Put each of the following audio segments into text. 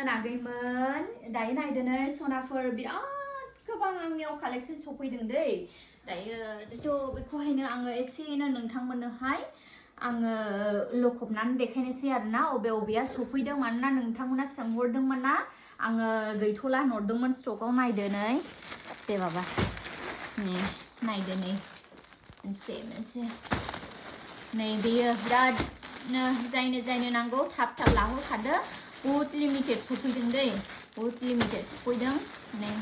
मोनाखैमोन दायो नायदोनै sonafwr बिराद गोबां आंनियाव कालेक्सन सफैदों दै दायोथ' बेखौहायनो आङो एसेनो नोंथांमोननोहाय आङो लखबनानै देखायनोसै आरोना अबेया सफैदों मानोना नोंथांमोना सोंहरदोंमोन ना आङो गैथ'ला हरदोंमोन स्टकआव नायदोनै दे बाबा नै नायदो नै मोनसे नै बेयो बिराद जायनो नांगौ थाब लाहरखादो बहुत लिमिटेड सफैदों दै बहुत लिमिटेड सफैदों नै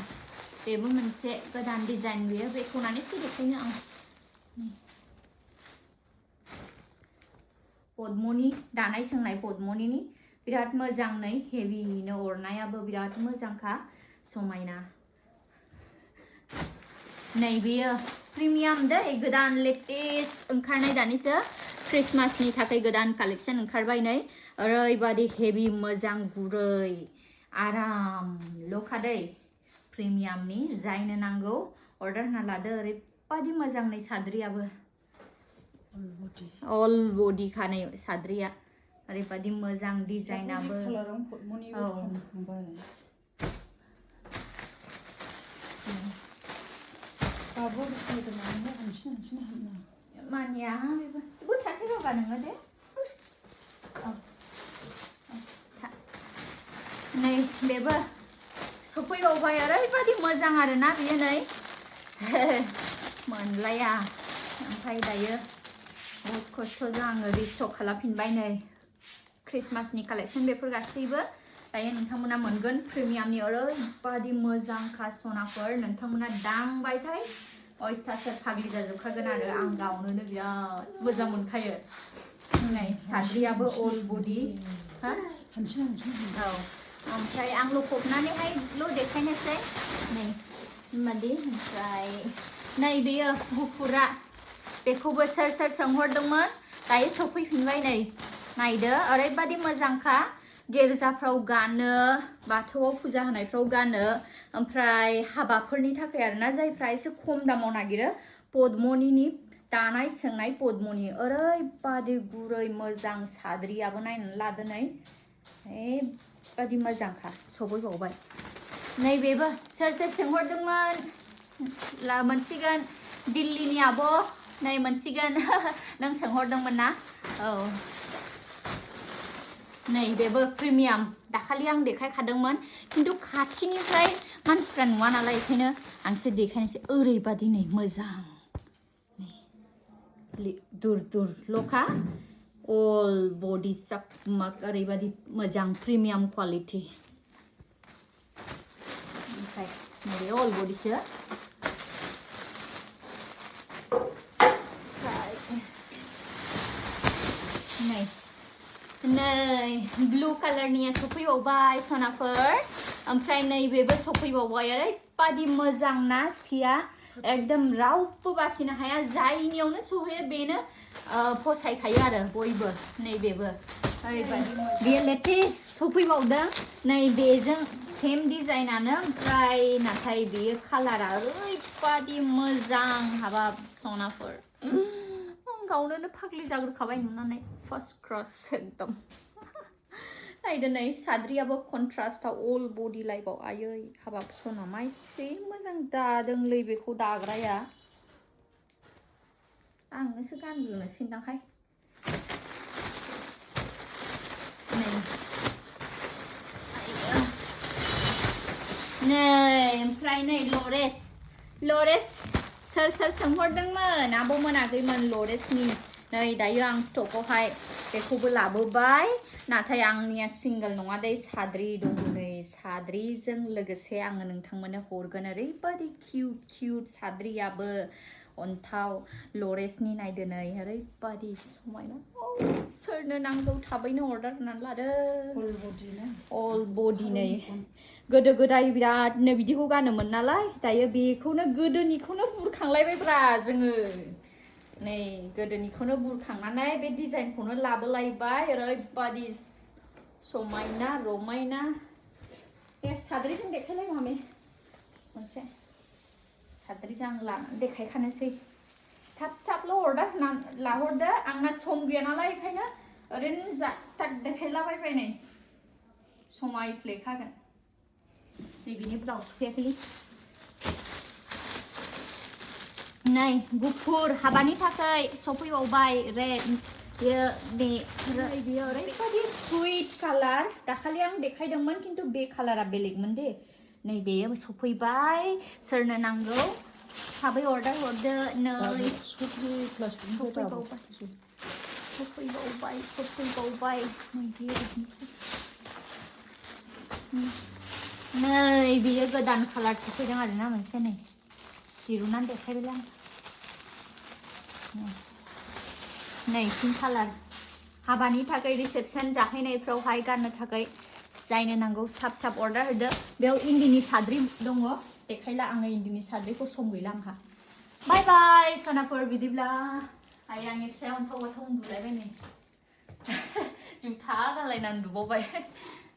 बेबो मोनसे गोदान डिजाइन बेयो बेखौनानै एसे देखायनो आं पद्मनि दानाय सोंनाय पद्मनिनि बिराद मोजां नै हेभिनो अरनायाबो बिराद मोजांखा समायना नै बेयो प्रिमियाम दै गोदान लेटेस्ट ओंखारनाय दानिसो क्रिसमासनि थाखाय गोदान कालेक्सन ओंखारबाय नै ओरैबादि हेभि मोजां गुरै आराम लखा दै प्रिमियामनि जायनो नांगौ अर्डार होना लादो ओरैबादि मोजां नै साद्रियाबो अल बडि खानाय साद्रिया ओरैबादि मोजां डिजाइनाबो मानिया बेबो थासे बाबा नोङो दे नै बेबो सफैबावबाय ओरैबादि मोजां आरोना बेयो नै मोनलाया ओमफ्राय दायो बहुत खस्थ'जों आङो रिस्टक खालामफिनबाय नै क्रिसमासनि कालेक्सन बेफोर गासैबो दायो नोंथांमोना मोनगोन प्रिमियामनि ओरैबादि मोजांखा sonafwr नोंथांमोना दांबायथाय अयथासार फाग्लि जाजोबखागोन आरो आं गावनोनो बिराद मोजां मोनखायो नै साद्रियाबो अल बडि हा औ ओमफ्राय आं लखबनानैहायल' देखायनोसै नै बेबादि ओमफ्राय नै बेयो गुफुरा बेखौबो सोर सोंहरदोंमोन दायो सफैफिनबाय नै नायदो ओरैबादि मोजांखा गिर्जाफ्राव गानो बाथौआव फुजा होनायफ्राव गानो ओमफ्राय हाबाफोरनि थाखाय आरोना जायफ्रा एसे खम दामाव नागिरो पद्मनिनि दानाय सोंनाय पद्मनि ओरैबादि गुरै मोजां साद्रियाबो नायनानै लादो नै ओरैबादि मोजांखा सफैबावबाय नैबेबो सोर सोंहरदोंमोन मोनसिगोन दिल्लीनि आब' नै मोनसिगोन नों सोंहरदोंमोन ना औ नै बेबो प्रिमियाम दाखालि आं देखायखादोंमोन खिन्थु खाथिनिफ्राय मानसिफ्रा नुवा नालाय बेखायनो आंसो देखायनोसै ओरैबादि नै मोजां नै दुर लखा अल बडि चकमक ओरैबादि मोजां प्रिमियाम क्वालिटि ओमफ्राय नैबे अल बडिसो नै ब्लू कालारनिया सफैबावबाय sonafwr ओमफ्राय नैबेबो सफैबावबाय ओरैबादि मोजां ना सिया एकदम रावबो बासिनो हाया जायनियावनो सहैयो बेनो फसायखायो आरो बयबो नैबेबो ओरैबादि बेयो लेटेस्ट सफैबावदों नै बेजों सेम डिजाइनानो ओमफ्राय नाथाय बेयो कालारा ओरैबादि मोजां हाबाब sonafwr गावनो फाग्लि जाग्रोखाबाय नुनानै फार्स्ट क्रस एकदम नायदो नै साद्रियाबो कन्ट्रास्टआव अल बडि लाइफआव आयै हाबाब सनामा एसे मोजां दादोंलै बेखौ दाग्राया आंनोसो गानग्रोनोसैदांहाय नै ओमफ्राय नै लरेस सोर सोंहरदोंमोन आब' मोनाखैमोन लरेसनि नै दायो आं स्टकआवहाय बेखौबो लाबोबाय नाथाय आंनिया सिंगल नङा दै साद्रि दं नै साद्रिजों लोगोसे आङो नोंथांमोननो हरगोन ओरैबादि किउट साद्रियाबो अन्थाव लरेसनि नायदो नै ओरैबादि समायना सोरनो नांगौ थाबैनो अर्डार होनानै लादो अल बडि नै गोदो गोदाय बिरादनो बिदिखौ गानोमोन नालाय दायो बेखौनो गोदोनिखौनो बुरखांलायबायब्रा जोङो नै गोदोनिखौनो बुरखांनानै बे डिजाइनखौनो लाबोलायबाय ओरैबादि समायना रमायना बे साद्रिजों देखायलाय मामे मोनसे साद्रिजों आं लानानै देखायखानोसै थाब अर्डार होनानै लाहरदो आंना सम गैया नालाय बेखायनो ओरैनो जाक थाक देखायलाबायबाय नै समाय फ्लेखागोन नैबेनि ब्लाउस सफैयाखैलै नै गुफुर हाबानि थाखाय सफैबावबाय रेड बेयो ओरैबायदि सुइट कालार दाखालि आं देखायदोंमोन खिन्थु बे कालारा बेलेगमोन दे नै बेयो सफैबाय सोरनो नांगौ थाबै अर्डार हरदो नै सफैबावबाय नै बेयो गोदान कालार सफैदों आरोना मोनसे नै दिरुनानै देखायबायलां नै पिंक कालार हाबानि थाखाय रिसेपशन जाहैनायफ्रावहाय गाननो थाखाय जायनो नांगौ थाब थाब अर्डार होदो बेयाव इन्दिनि साद्रि दङ देखायला आङो इन्दिनि साद्रिखौ सम गैला आंहा बाय बाय सनाफोर बिदिब्ला आइ आंनि फिसाया अन्थाव बाथाव उन्दुलायबाय नै जुथा गानलायनानै उन्दुबावबाय